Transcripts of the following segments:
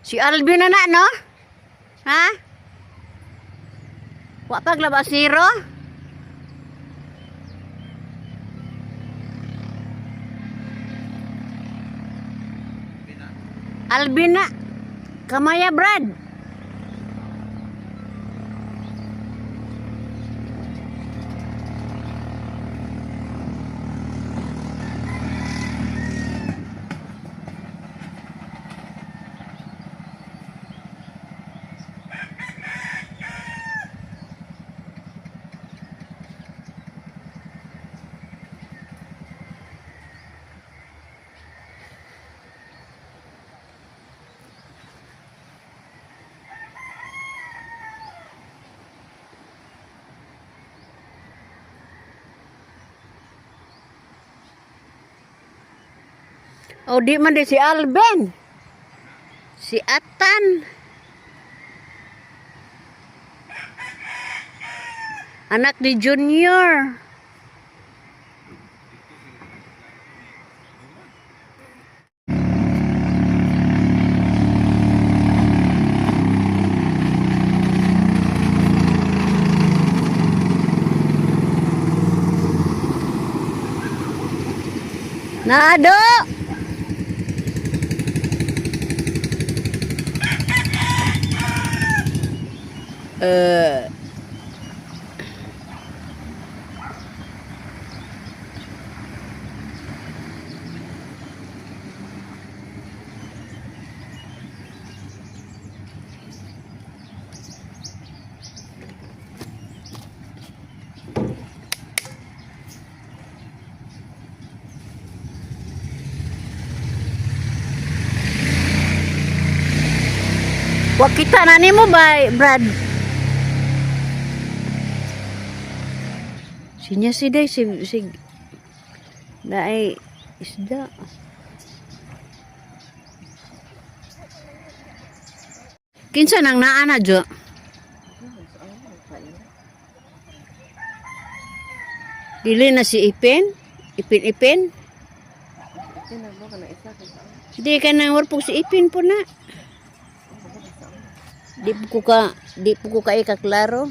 Si Alvin na na, no? Ha? Wa paglabasiro? Alvin na. Kamaya, Brad. O di man di si Alvin. Si Atan. Anak ni Junior. Naado. Wa kita na nimo ba, Brad? Sinya si day si si naay isda. Kinsa nang naa na jo? Dili na si Ipin? Ipin-ipin? Di ka nang warpog si Ipin po na. Di po ko ka ikaklaro.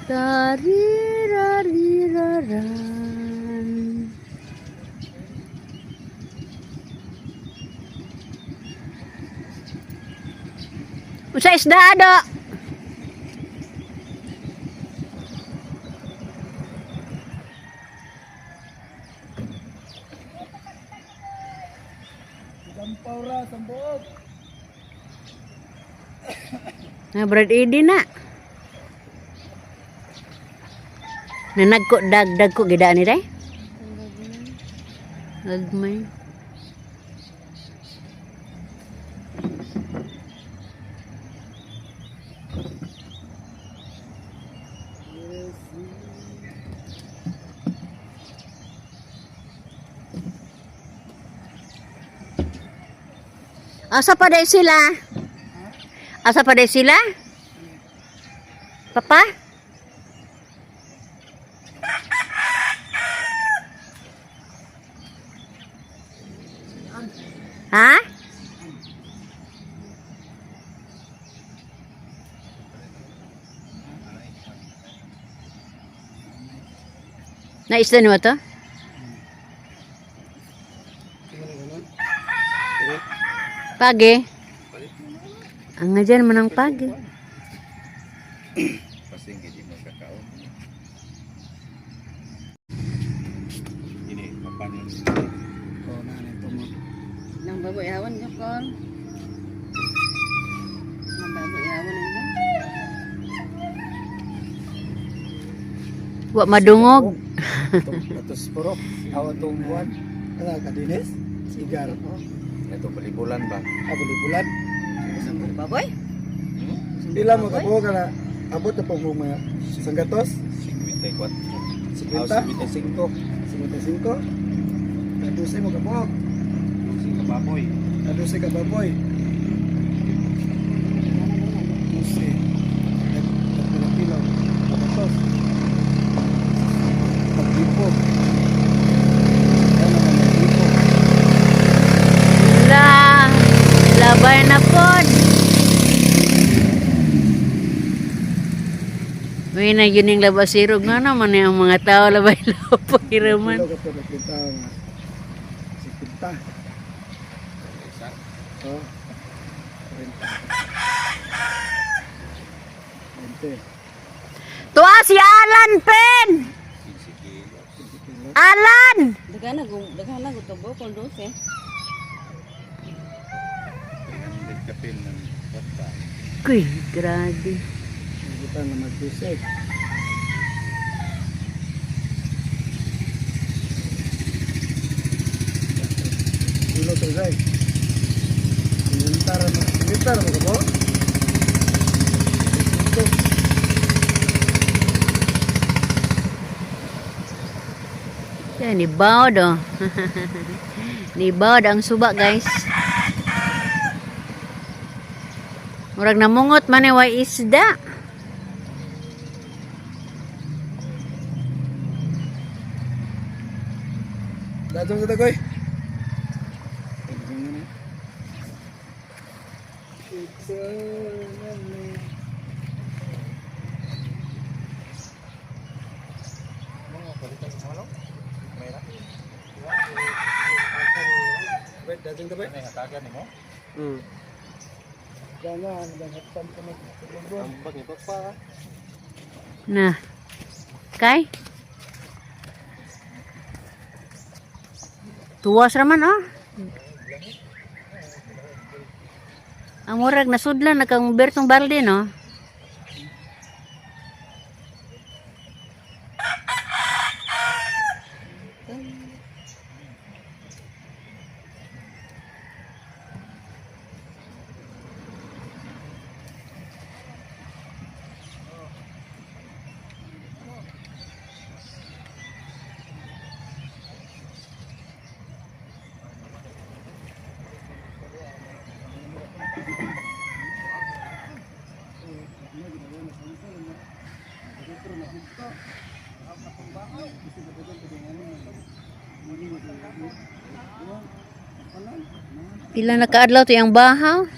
Tarirariraran. Unsa isda do? Sampaw ra, sambuog. Na Brad Edi na. Nanagko dagdag ko gidaan ni day. Gagmay. Asa pa day sila? Asa pa day sila? Papa? Ha? Naisda niyo to? Pagi. Ang nga dyan manang pagi. Pasing hindi mo kakaon. Ini paano? Oh, na ito mo. Nang bago ihawan ka kon. Nang bago ihawan ninyo. Wa madungog. Atos puro. Awa tong buwan. Ano ka dinis? Sigar. Ito palibulan ba? Abuli-bulan. Baboy? Pila mo ka buo ka na abot na pong mga sanggatos? 54. 50? 55. 55? Kadusay mo ka buo. Lusi ka baboy. Kadusay ka baboy. Dusay. Nagpila-pila. Kilos. Pagdipo. Ano naman magdipo? La, labay na pod. May na yun yung labasiro nga naman yung mga tao labay labay raman. Kilo ka to nagpinta nga. 50. Oh. 40. 20. Tuwa si Alan Pen! 15 kilos. Alan! Daghan na tubo kol 12. 300 kapil ng kwarta. Uy, grabe. Kita na mag-bisig. Kilo to zay. Inventar mo, inventar mo ko po. Ito. Yan, ni Baud oh. Ni Baud ang suba, guys. Murag namungot man eh, way isda. Dadong sa tagoy. Wait, dadong tagoy. Ano yung hatagan nimo? Gana, naghatam ka mag. Ambag ni papa. Na. Kay? Tuwas raman oh. Ang murag nasudlan na kang Bertong balde no. Pila na kaadlaw to yung bahaw?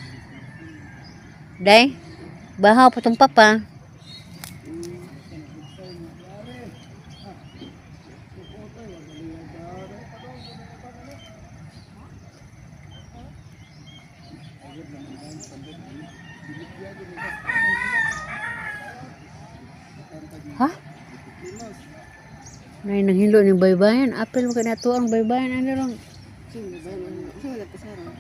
Day, bahaw pa tong papa. Ha? Nay nanghilo ni baybayan. Apel mo kay nato ang baybayan ano lang. Sino ba yun? Sino ba pasaro?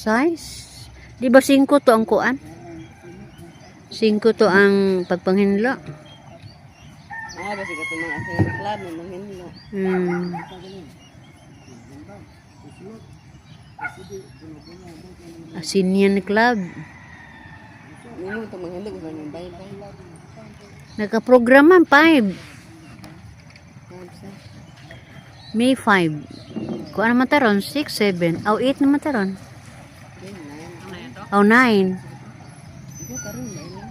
Size? Di ba 5 to ang kuan? 5 to ang pagpanghinlo. Ah, basi ka mga asin club mo manghinlo. Asinian Club. Nimo to manghinlo ko ng bye-bye. Nakaprograma 5. Sabi sa. May 5. Kuan naman taron 6, 7. Aw 8 naman taron. Yun na. Aw 9. Ikaw karon na lang.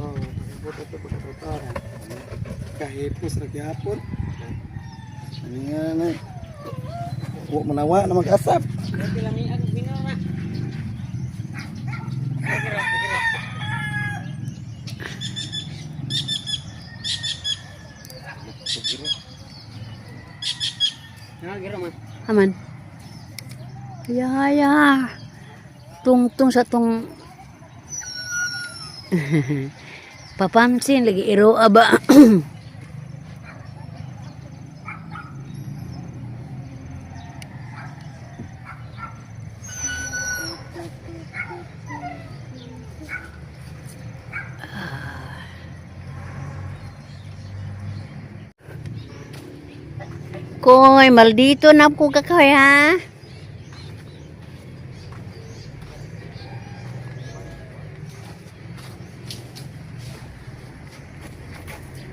Oh, buto to buto to. Kahipos ra gyapon. Ano nga na. Wa manawa na mag-asap. Nga giro man. Aman. Ya ya. Tungtong sa tong papansin lagi iro aba. Koy, maldito na ko kakoy ha.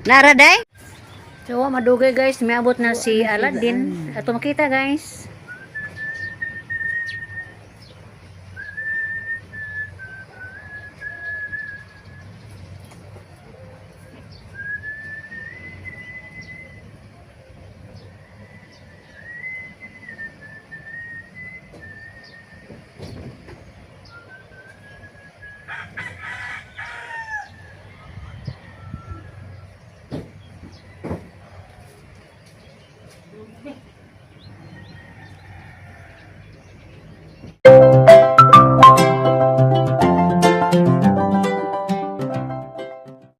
Nara day? So, wa madugay guys, miabot na si Aladdin. Ato makita guys.